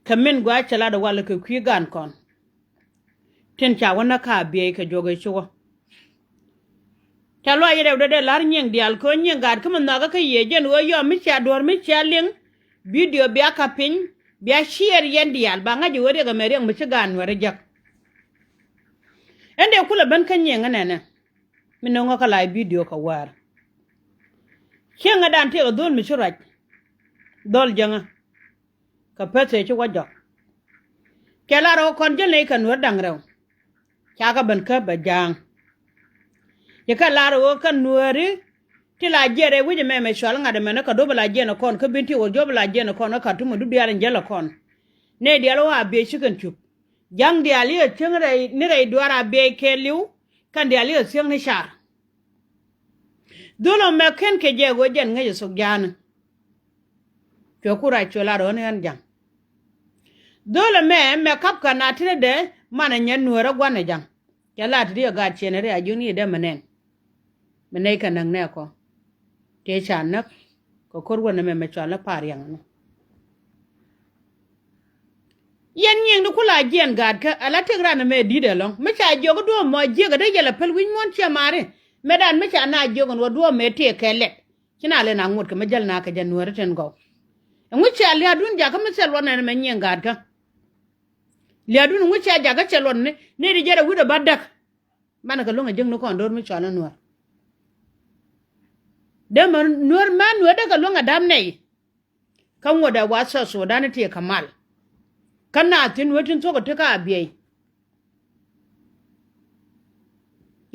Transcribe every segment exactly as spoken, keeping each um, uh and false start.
Kä min gɔaa cɛ lat ɛ walɛ kɛ kui̱ gan kɔn. Tin ca wä näk ka Abiɛy kɛ juɔk ɛ ci wä. Ca luac rɛw dee dee la̱r nyiëŋ diaal kɛ ɣöö nyiëŋ gaat kä mi nhɔakä kä yiëë jɛn ɣöö yɔm mi cia duɔ̱ɔ̱r mi cia liŋ. Bidio bia ka piny, bia ciɛɛr yɛn diaal ba ŋa̱c ɛ ɣöö riɛk ɛmɛ riɛk mi ci gaat Nuäärä jäk. Ɛn dee kulɛ ben kä nyiëŋ ɛ nɛnɛ. Mi no̱ŋä kä la̱c bidio kɛ wäär. Cieŋädan tëëkɛ dho̱l mi ci ruac. Dhɔl jäŋä. Kɛ peth ëë ci wä jɔk. Cɛ lar ɣöö kɔn ji̱ nɛy kɛ Nuäär da̱ŋ rɛw. Ca kɛ ben käp bɛ ja̱a̱ŋ. Ci kɛ lar ɣöö kɛ Nuääri ti la jiɛn rɛy wi̱c ɛmɛ mɛ cual ŋa̱t ɛmɛni kɛ duɔ̱p la jiɛn ɛ kɔn kä bin ti wä duɔ̱p la jiɛn ɛ kɔn kä Kartum ɛ dup diaal in jäl ɛ kɔn. Nɛy diaal ɣöö Abiɛy ci kɛn cup. Ja̱ŋ diaal i̱ ɛ cieŋ rɛy ni rɛy duaar Abiɛy kɛɛliw. Kɛn diaal i̱ ɛ cieŋ ni car. Dhol ɛmɛ ken kɛ jɛ ɣöö jɛn ŋäc ɛ thok ja̱a̱ni. Cuɛ ku rac cuɛ lar ɣän ɣän ja̱ŋ. Dhol ɛmɛ mɛ kap kɛ na tinɛ dee manɛ nyɛ Nuäärä gua̱n ɛ ja̱ŋ. Cɛ lar ti di ɛ gaat ciɛn ɛ ri a ji̱n i̱ dee mɛ nɛn. Mɛ nɛy kɛ näk nɛɛkɔ. Tëë ca näk kɛ ko̱r wän ɛmɛ mɛ cual ni pa̱a̱r riaŋni. Yɛn nyiëŋdi ku la jiɛn gaatkä ala tëk ran ɛmɛ di̱t ɛlɔ̱ŋ mi ca jiɔk duɔ̱ɔ̱p mɔ jiäk ɛ dee yɛl ɛ päl wi̱c muɔ̱ɔ̱n ciɛ maari. Mëëdan mi ca na jiɔk ɛn wä duɔ̱ɔ̱p mëë tëë kɛ lɛt ci na lɛ na ŋuɔ̱tkɛ mi jäl na kɛ jɛ Nuääri tin gɔw. Ɛŋu cia lia̱a̱dun jakä mi thil luɔt nɛn ɛmɛ nyiëŋ gaatkä. Lia̱a̱dun ɛŋu cia jakä cɛ luɔt ni ni di jɛt ɛ wi̱cdɛ bädäk. Manɛ kɛ luäŋ ɛ jiäkni kɔn do̱r mi cual ni Nuäär. Dee mɛ Nuäär mɛ Nuäär dee kɛ luäŋ ɛ da̱p nɛy. Kä ŋuɔ̱t ɛ wa South Sudan ti kɛ mal. Kä naath tin wee tin thuɔ̱k ɛ ti kä Abiɛy.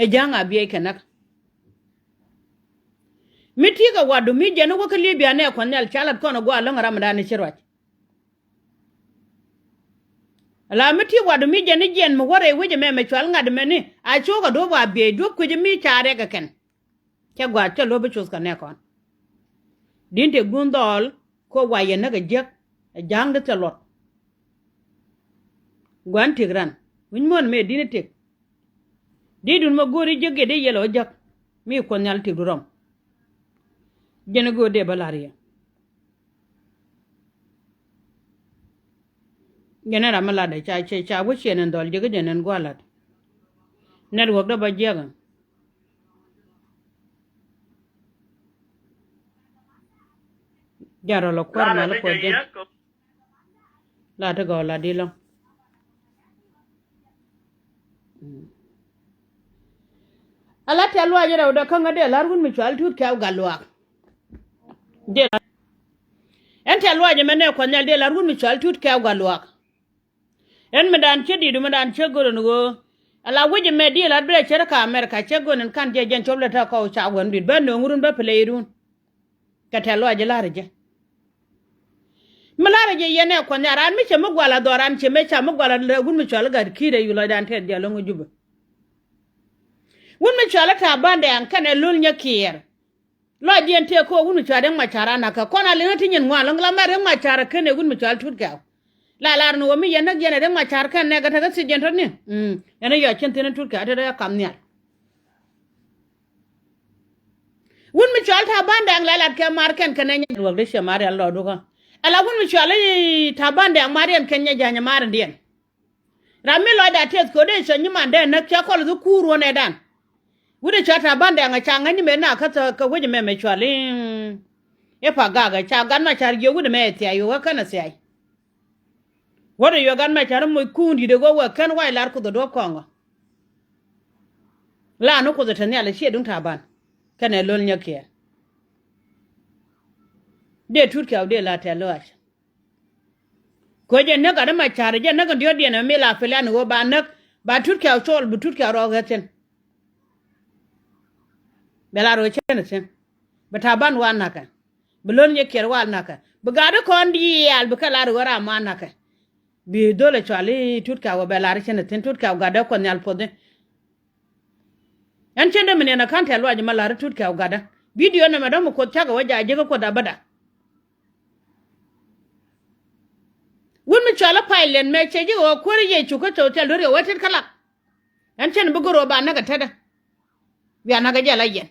Ɛ ja̱a̱ŋ Abiɛy kɛ näk. Mi ti kɛ watdu mi jiɛn ni wä kä Libya nɛ Kuɔth Nhial ca lat kɔn ɛ gua̱a̱ läŋ ɛ ramdan ni ci ruac. Ala mi ti watdu mi jiɛn ni jiɛn mi wä rɛy wec ɛmɛ mɛ cual ŋa̱t ɛmɛni a cok ɛ duɔ̱p Abiɛy duɔ̱p kui̱c mi ca rɛk ɛ kɛn. Cɛ gua̱a̱th cɛ lo̱p bi cuth kɛ nɛ kɔn. Di̱n tëk duun dhɔɔl kɛ wa yɛ näk ɛ jiäk ɛ ja̱a̱ŋ di thil luɔt. Gua̱a̱n tëk ran wi̱c muɔ̱ɔ̱n mëë di̱n tëk. Di̱t dun mɛ go̱o̱ri jiäk yɛ dee yɛl ɔ jäk mi Kuɔth Nhial tëk du rɔm. Jɛn ɛ go̱o̱r dee bä la̱r yɛ. Jɛn ɛ ram mi latdɛ ca ca ca wä ciɛn ɛn dhɔl jiäk jɛn ɛn gua̱a̱ la̱t. Network dee bä jiäk ɛ. Jarɔ lɔ kuäär mal kuɔth jɛ. La ti gɔɔ la di lɔŋ. Ala tɛ̈ luac rɛw dɛ käŋä dee lar wun mi cual Tut Kɛw Gatluak. Dee lar. Ɛn tɛ̈ luac mɛ nɛ Kuɔth Nhial dee lar wun mi cual Tut Kɛw Gatluak. Ɛn mi dan cä di̱t mi dan cä go̱r ɛn ɣöö ala wec ɛmɛ di̱i̱l at bi rɛ cär kä America cä go̱r ɛn kan jɛ jɛn cop lɛ tɛ kɔw ca wän dui̱t bä nööŋ run bä play run. Kɛ tɛ̈ luac jɛ la̱rä jɛ. Mi la̱rä jɛ yɛn ɛ Kuɔth Nhial raan mi cɛ mi gual a dhɔran cɛ mëë ca mi gual a lɛ wun mi cual i̱ gat ki̱i̱t ɛ yu lɔcdan tɛth jɛ lo̱ŋ i̱ Jubɛ. Wun mi cual i̱ Taban Dɛŋ kɛnɛ Lol Nyɛ Kiɛɛr. Lɔcdiɛn tëë kä wun mi cual Riek Macar a nakä kɔn a liŋä ti nyin ŋuan lɔ̱ŋ la mɛ Riek Macar a ken ɛ wun mi cual Tut Kɛw. La lar ni wä mi yɛn näk yɛn ɛ Riek Macar kɛn nɛk ɛ tekɛ thiec jɛn tɔ̱ni. Mm. Yɛn ɛ yɔc cin thi̱n in Tut Kɛw a te dee kam nhial. Wun mi cual Taban Dɛŋ lɛ lat kɛ mar kɛn kɛn ɛ nyɛ luɔk dee ciɛ mar yɛn lɔɔdu kä. Ala wun mi cual i̱ Taban Dɛŋ mar yɛn kɛn nyɛ ja̱ny ɛ mar in diɛn. Ram mi lɔcda tɛth kɛ ɣöö dee cɛ nyiman dee näk cɛ kɔl i̱ kuur wä nɛɛdan. Wut ɛ cɔal Taban Dɛŋ ɛ ca ŋäc ni mëë na kä thä kɛ wec ɛmɛ mɛ cual i̱ i̱ Pagak ɛ ca Gat Macar jiök wut ɛmɛ ɛ thiac ɣöö kä kɛn ɛ thiac. Wut ɛ yuɛ Gat Macar i̱ moc kuun di̱t ɛ ɣöö wek kɛn wac lar Kuoth ɛ duɔ̱p kɔŋ ɔ. La ni Kuoth ɛ te nhial ɛ ciɛ duŋ Taban kɛnɛ Lol Nyɛ Kiɛɛr. Dee Tut Kɛw dee la tɛ̈th luaac. Kɛ jɛ näk Gat Macar jɛ näk in diɔ̱ɔ̱kdiɛn ɛmɛ mi la pilian ɣöö ba näk ba Tut Kɛw cɔl bi Tut Kɛw rɔɔk ɣä thi̱n. Bɛ la rɔ cɛn thi̱n. Bi Taban wa na̱kɛ. Bi Lol Nyɛ Kiɛɛr wa na̱kɛ. Bi gat kɔn diaal bi kɛ la rɔ ɣä ram wa na̱kɛ. Bi dhol ɛ cual i̱ Tut Kɛw bɛ la rɔ cɛn thi̱n Tut Kɛw gatdä Kuɔth Nhial puɔthi. Ɛn cɛn dee mi niɛn a ka̱n tɛ̈th luaac ma la̱r i̱ Tut Kɛw gatdä. Bidio nɛmɛ dɔ̱ŋ mi Kuoth cakɛ wä ja̱ ji̱ kä Kuoth abada. Wun mi cual i̱ Paylet mɛ cɛ ji̱ ɣöö kuäär i̱ Yecu kä thok thil duer kɛ wä tit kä lak. Ɛn cɛn bi go̱r ɣöö ba näk ɛ tetdä. Bia näk ɛ jɛ la yɛn.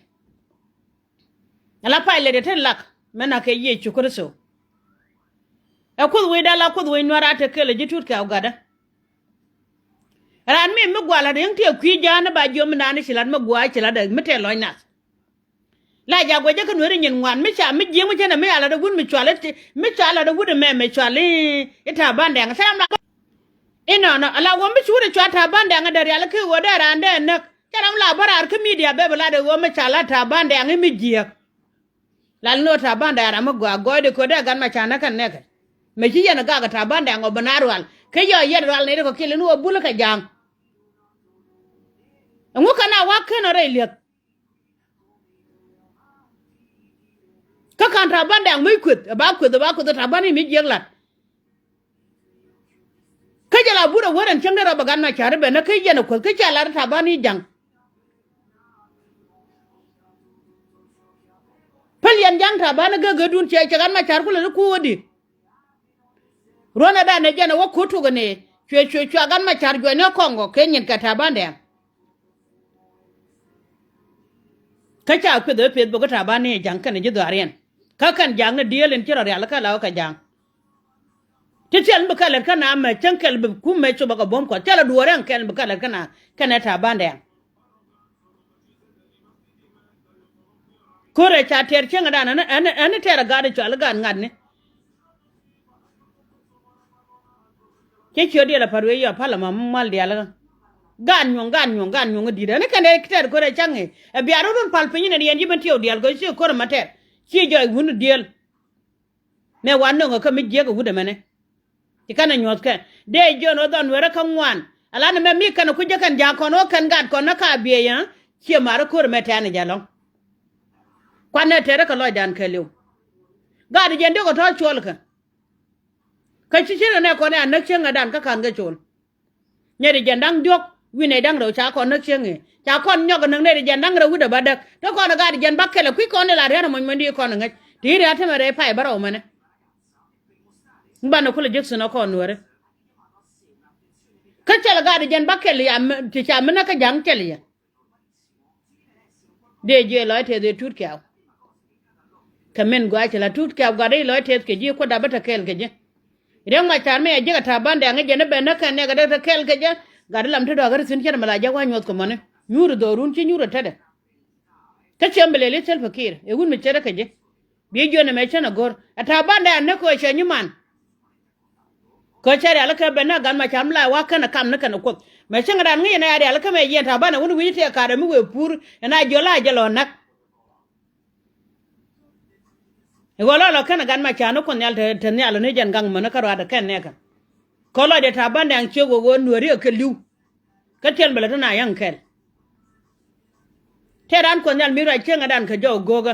Ala Paylet ɛ tet lak mɛ näk kɛ Yecu Kritho. A Kuoth wecdan la Kuoth wec Nuäär a te kelɛ ji̱ Tut Kɛ̈ɛ̈u Gatdä. Raan mi mi gua̱l a riäŋ ti a kui̱ ja̱a̱n ba jiöm mi naan ci lat mi gua̱a̱ ci lat mi tɛl lɔc nath. La ja̱ guɛcä kä Nuääri nyin ŋuan mi ca mi jiäŋ mi cä nɛ mi ca lat a wut mi cual i̱ ti mi ca lat a wut ɛmɛ mi cual i̱ Taban Dɛŋ. Cä ram la inɔnɔ ala wä mi ci wut ɛ cual Taban Dɛŋ a dee rial kä ɣöö dee raan dee näk. Cä ram la bä raar kä midia bɛ bi lat ɛ ɣöö mi ca lat Taban Dɛŋ i̱ mi jiääk. Lal ni ɣöö Taban Dɛŋ ram mi gɔaa gɔɔydɛ kööt dee Gat Macar nä kɛn nɛkɛ. Mëë ci yɛn ɛ gak ɛ Taban Dɛŋ ɔ bi na rual kä yɔ yɛn rual nɛy ti kɔ kiɛl ni ɣöö bul kɛ ja̱a̱ŋ. Ɛŋu kɛn a wak ken ɔ rɛy li̱eth. Kä ka̱n Taban Dɛŋ mi kueth ɛ ba kueth ɛ ba kueth ɛ Taban i̱ mi jiäk lat. Kä jɛ la burɛ wär ɛn cäŋ dee rɔ bɛ Gat Macar i̱ ben kä yɛn ɛ kueth kä cɛ lat ɛ Taban i̱ ja̱ŋ. Päl yɛn ja̱ŋ Taban i̱ gäk gäkdun cɛ cɛ Gat Macar kulɛ ti kuuädi. Ruɔ̱nɛ danɛ jɛn ɛ wä kuut tuk ɛ ni cuɛ cuɛ cua Gat Macar juɔcni ɛ Kɔŋkɔ kɛ nyin kɛ Taban Dɛŋ. Kä ca kueth ɛ peth bok kä Taban ni ja̱ŋ kɛnɛ ji̱ dhɔaariɛn. Kä kɛn ja̱ŋ ni dieel in ci rɔ rial kä la wä kɛ ja̱ŋ. Ti thil mi bi kɛ lät kä na mɛ cäŋ kɛl bi kum mɛ cop bä kɛ buɔ̱m Kuɔth thil a duɔ̱ɔ̱r ɛn kɛl bi kɛ lät kä na kɛnɛ Taban Dɛŋ. Ko̱rɛ ca tɛr cieŋdan ɛn ɛn ɛn tɛr a gat i̱ cual i̱ gat ŋa̱tni. Cä ciöt diɛl a pa̱t wee yɔ pal ɛmɔ mal diaal kä. Gaat nyuɔ̱ŋ gaat nyuɔ̱ŋ gaat nyuɔ̱ŋ i̱ di̱t ɛn i̱ kɛn dee tɛt ko̱t ɛ ca̱ŋ i̱ ɛ bia rot run pal piny in ɛ riɛn ji̱ ben tiɛw diaal kɛ ci ko̱r ɛmɔ tɛt ci jɔc wun i̱ diël. Mɛ wa nöŋ ɛ kä mi jiäk ɛ wut ɛmɛnɛ. Ci kɛn ɛ nyuɔ̱thkɛ dee jiön ɣä dhɔn wërä kä ŋuan. Alanɛ mɛ mi kɛn ɛ kui̱ jɛ kɛn ja̱a̱k kɔn ɣä kɛn gaat kɔn ɛ ka bieyä. Ciɛ ma̱r ɛ ko̱r ɛmɛ tɛ̈ɛ̈n ɛ jɛ lɔ̱ŋ. Kuanɛ tɛt ɛ kɛ lɔcdan kɛɛliw. Gaat ɛ jiɛn diɔ̱k ɛ tɔ̱ cuɔlkɛ. Kä ci cieŋ ɛ nɛ kɔn ɛ a näk cieŋ ɛ dan kä ka̱n kɛ col. Nɛy ti jiɛn da̱ŋ diɔ̱k wi̱n nɛy da̱ŋ rɛw ca kɔn näk cieŋ ɛ ca kɔn nyɔk ɛ näk nɛy ti jiɛn da̱ŋ rɛw wi̱cdɛ ba däk te kɔn ɛ gaat jiɛn ba kɛl ɛ kui̱ kɔn ɛ la ria̱t ɛ muɔ̱ny muɔ̱ny di kɔn ɛ ŋäc ti ria̱t tämɛ rɛy pay bä rɛw mɛnɛ. Banɛ kulɛ jek thi̱n ɛ kɔn nuääri. Kä cɛl ɛ gaat jiɛn ba kɛl ya ti ca mi näk kä ja̱ŋ cɛl yɛ. Dee jiɛ lɔc tɛth ëë Tut Kɛ̈ɛ̈u. Kɛ min gɔaa ci la Tut Kɛ̈ɛ̈u gat i̱ lɔc tɛth kɛ ji̱ kuäär dap bä te kɛɛl kɛ ji̱. Riɛk Macar mi a jiäk a Ta̱a̱ Ban Dɛŋ i̱ jɛn i̱ ben näk kɛn nɛɛk a dee te kɛɛl kɛ ji̱. Gat i̱ lam te dɔ̱a̱k ri thi̱n cɛn mi la jiäk wa nyuɔ̱th kɛ mäni nyuur i̱ dho̱o̱r run ci nyuur ɛ tetdɛ. Kä ciem bi lɛl i̱ Salva Kiir ëë wut mi ce̱t kɛ ji̱. Bi jiön ɛmɛ cän a go̱r a Ta̱a̱ Ban Dɛŋ näk kɛ ɣöö cɛ nyiman. Kä cä rialikä ben na gan ma cam la wa känɛ kam ni kɛn kuoth mɛ cäŋ dan ŋi̱i̱c ɛn a rialikä mɛ yiɛn ta̱a̱ banɛ wun wi̱c tëë ka̱rɛ mi wëë pur ɛn a jiɔl a jɛ lɔ näk. I̱ ɣöö lɔ lɔ känɛ gan ma cam ni kuoth nhial te nhial ni jɛn gaŋ mäni kä ruaadɛ kɛn nɛɛkä. Kä lɔcdɛ ta̱a̱ banɛ aŋ ciek ɣöö ɣöö nuääri ɛ kɛ li̱w. Kä tiɛl bɛ lɛ te na yäŋ kɛl. Tëë raan kuɔth nhial mi ruac cäŋɛ dan kɛ jɔw go̱o̱kä.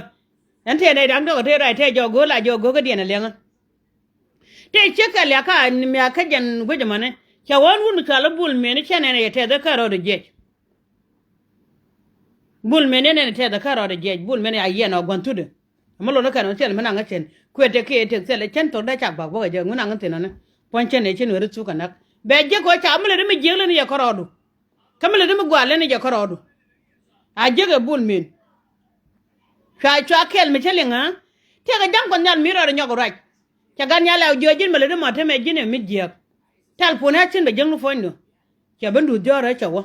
Ɛn tëë nɛy da̱ŋ dɔ̱k ɛ tëë ruac tëë jɔw go̱o̱k la jɔw go̱o̱kä diɛn ɛ liɛŋä. Tëë ciek kɛ liakä miakä jɛn guic ɛmɔni cɛ ɣöö ɛn wut mi cɔal i̱ Bul Mel ni cɛ nɛn ɛ yɛ tɛth kä rɔɔdɛ jiɛc. Bul Mel ni nɛn ɛ tɛth kä rɔɔdɛ jiɛc Bul Mel ni a yiɛn ɔ gua̱n thutdɛ. Ɛmɛ lon ni kɛn ɔ thil mi naŋ kä cɛn kuëë tëë kiɛ tëk thil ɛ cɛn thok dee cak bak bäkɛ jɛ ŋun naŋ kä thin ɔni. Puɔ̱ny cɛn ɛ cin weri thuk kɛ näk bɛ jiɛk kɛ ɣöö ca mi lät mi jiɛk lät ni yɛ kä rɔɔdu. Kä mi lät mi gua̱a̱r lät ni jɛ kä rɔɔdu. A jiäk ɛ Bul Mel. Cua cua kɛl mi cä liŋ ɣä. Tiɛkɛ ja̱ŋ kuɔth nhial mi rɔɔdɛ nyɔk ruac. Cɛ gat nhial ɛ jiök ji̱n mi lät mi mɔ temɛ ji̱n ɛ mi jiääk. Tɛl puɔ̱n ɛ cin bɛ jiäkni puɔ̱nydu. Cɛ bi duth jɔ̱ɔ̱r ɛ cɛ wä.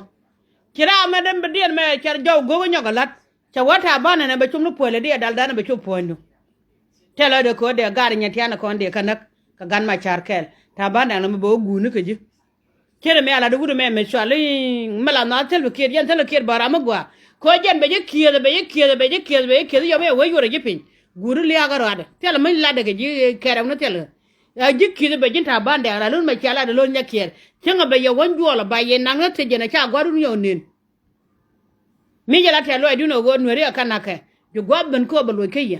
Ci raam mɛ dem bi diɛn mɛ cɛ jɔw go̱o̱k ɛ nyɔk ɛ la̱t. Cɛ wä ta̱a̱ banɛ nɛ bɛ cum ni puɔ̱l ɛ di ɛ dal danɛ bɛ cop puɔ̱nydu. Tɛl ɔ dee kööt dee gaar nyɛ tianɛ kɔn dee kä näk. Kɛ gat ma car kɛɛl ta̱a̱ banɛ nɛ mɛ bɛ wä guuni kɛ ji̱. Cierɛ mi a lat wut ɛmɛ mɛ cual i̱ mi la naath thil bi kiɛt yɛn thil bi kiɛt bä ram mi gɔaa. Kɛ ɣöö jɛn bɛ ji̱ kiɛth bɛ ji̱ kiɛth bɛ ji̱ kiɛth bɛ ji̱ kiɛth yɔm yɛ wee yuɔrɛ ji̱ piny. Guuri liaak ɛ rɔadɛ thil mi latdɛ kɛ ji̱ kɛɛrɛ wuni thil. A ji̱ kiɛth bɛ ji̱ ta̱a̱ bandɛ a la lun mɛ cia latdɛ lo̱l nyɛ kiɛɛr cieŋɛ bɛ yɛ wä juɔɔl ɛ ba yɛ naŋ ni thiec jɛn ɛ ca gua̱r wun yɛ wä nen. Mi jɛ la tɛ̈th luɔcdun ɛ ɣöö nueeri ɛ ka na̱kɛ ji̱ gua̱a̱th ben kööp ɛ luɔc kä yɛ.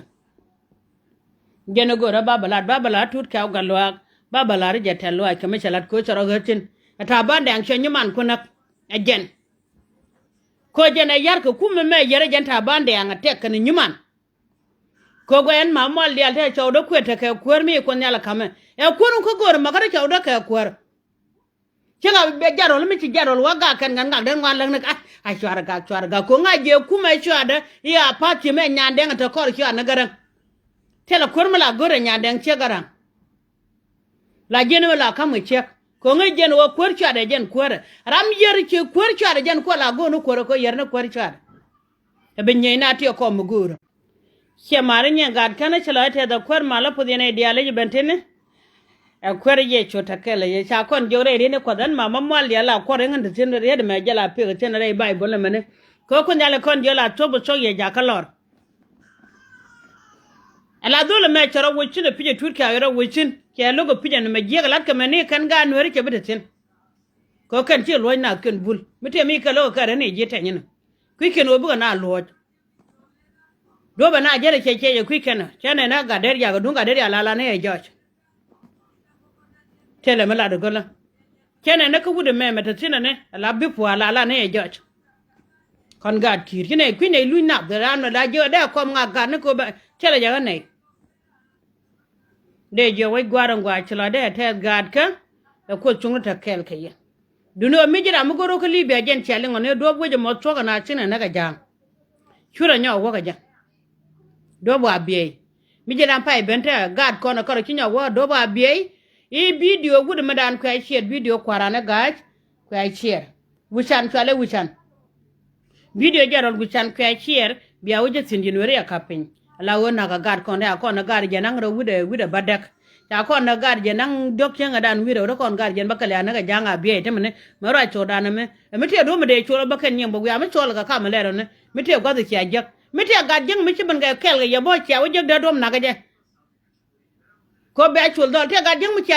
Jɛn ɛ go̱rä ba bɛ lat ba bɛ lat Tut Kɛ̈ɛ̈u Gat Luaak ba bɛ lat i̱ jɛ tɛ̈th luaac kɛ mi cɛ lat köö cɛ rɔ ɣäth thi̱n. Ɛ ta̱a̱ bandɛ aŋ cɛ nyiman ku näk ɛ jɛn. Köö jɛn ɛ ya̱r kɛ kumɛ mɛ yɛr ɛ jɛn ta̱a̱ bandɛ aŋ ɛ tɛk kɛn nyiman. Köö guɛ ɛn ma mual diaal te cɔwdä kuëë tekɛ kuäär mi kuoth nhial ɛ ka̱mɛ ɛ kuäär in kä go̱o̱r ɛmɔ kä te cɔwdä kɛ kuäär. Cieŋ a bɛ jat rɔl mi ci jat rɔl wä gak kɛn ŋa̱n ŋak den ŋuan läŋ ni ka a cuarɛ gak cuarɛ gak ko̱ŋ a jiɛ kumɛ cuarɛ i̱ a pa̱th ci mɛ nyan dɛŋ te kɔr cuarɛ ni gäräŋ. Thilɛ kuäär mi la go̱rɛ nyan dɛŋ ciek gäräŋ. La jiɛn mi la ka̱m kɛ ciek kɛ ŋäc jiɛn ɣöö kuäär cuarɛ jɛn kuäärɛ. Ram yär ci kuäär cuarɛ jɛn kuäär la go̱o̱r ni kuäärɛ kɛ yär ni kuäär cuarɛ. Ɛ bi nyieny na tiɛ kɔm mi go̱o̱rä. Ciɛ mari nyiɛ gat känä ci la tɛth ɛ kuäär mal ɛ puth yɛn ɛ diaal i̱ ben tini. Ɛ kuäär yɛ cu tɛ kɛl ɛ yɛ ca kɔn jiök rɛy ri̱n i̱ kuɔth ɛn ma ma mual diaal la kuɔr iŋän ti thin riet mɛ jɛ la pek thin rɛy Baibol ɛmɛni. Kɛ kun diaal i̱ kɔn jiök la thuɔ̱k bi thuɔ̱k yɛ jakä lɔr. Ɛ la dhol ɛmɛ cɛ rɔ wecin ɛ pi̱c ɛ tuut kiak rɔ wecin cɛ lo̱k ɛ pi̱c ɛn mɛ jiɛk ɛ lat kɛ mɛ ni kɛn gaat nueeri cɛ bi te thi̱n. Kɛ kɛn ci luɔ̱c na kɛn bul mi tëë mi kɛ lo̱k ɛ kɛ rɛn i̱ ji̱ tɛny inɔ. Kui̱ kɛn ɣöö bikɛ na luɔ̱c. Duɔ̱pɛ na jɛn ɛ cɛ cɛ jɛ kui̱ kɛn ɔ cɛ nɛn ɛ gat der jak ɛ duŋ gat der jak la la ni ɛ jɔc. Tëlɛ mi lat ɛ gölä. Cɛ nɛn ɛ kä wut ɛmɛ mɛ te thi̱n ɛni ɛ la bi pua̱a̱ la la ni ɛ jɔc. Kɔn gaat ki̱i̱r ci nɛy kui̱ nɛy luc nath raan mɛ la jiök ɛ dee kɔm ŋa gat ni köpɛ cɛ lɛ jɛ ɣä nɛy. Dee jiök wec gua̱a̱r ɛn gua̱a̱r ci la dee tɛth gaatkä. Ɛ kuoth cuŋni te kɛɛl kɛ yɛ. Duni ɣä mi ji̱ ram mi go̱r wä kä Libia jɛn cɛ liŋ ɣɔni duɔ̱p wec ɛmɔ thuɔ̱k ɛn a ci nɛn ɛ kɛ ja̱a̱ŋ. Curɛ nyɔk wäkɛ jɛ. Duɔ̱p wa biey. Mi ji̱ ram pay ben te gaat kɔn ɛ kärɔ ci nyɔk wäkɛ duɔ̱p wa biey. I̱ bidio wut ɛmɛ dan kuɛ ciɛɛr bidio kua̱ran ɛ ga̱a̱c. Kuɛ ciɛɛr. Wi̱can cualɛ wi̱can. Bidio jɛ rɔl wi̱can kuɛ ciɛɛr bia wä jɛ thi̱n ji̱ nueeri ɛ ka̱p piny. Ala ɣöö na̱k ɛ gat kɔn dee a kɔn ɛ gat jɛ naŋ rɛ wi̱dɛ wi̱dɛ bädäk. Ca kɔn ɛ gat jɛ naŋ diɔ̱k cieŋɛ dan wi̱dɛ wä dee kɔn gat jɛ bä kɛ lia̱a̱ näk ɛ ja̱a̱ŋ a biɛɛc tämɛ ni mɛ ruac cok dan ɛmɛ. Ɛ mi tëë duɔ̱mɛ dee col ɛ bä kɛn nyiɛm bä wiaa mi cɔl ɛ kɛ kam ɛ lɛr ɛ ni mi tëë gua̱th ɛ cia jiäk mi tëë gat jiäk mi ci ben kɛ kɛl kɛ yɛ bä cia wä jiäk dee duɔ̱m na̱k ɛ jɛ. Kɔ bia col dhɔl tëë gat jiäk mi cia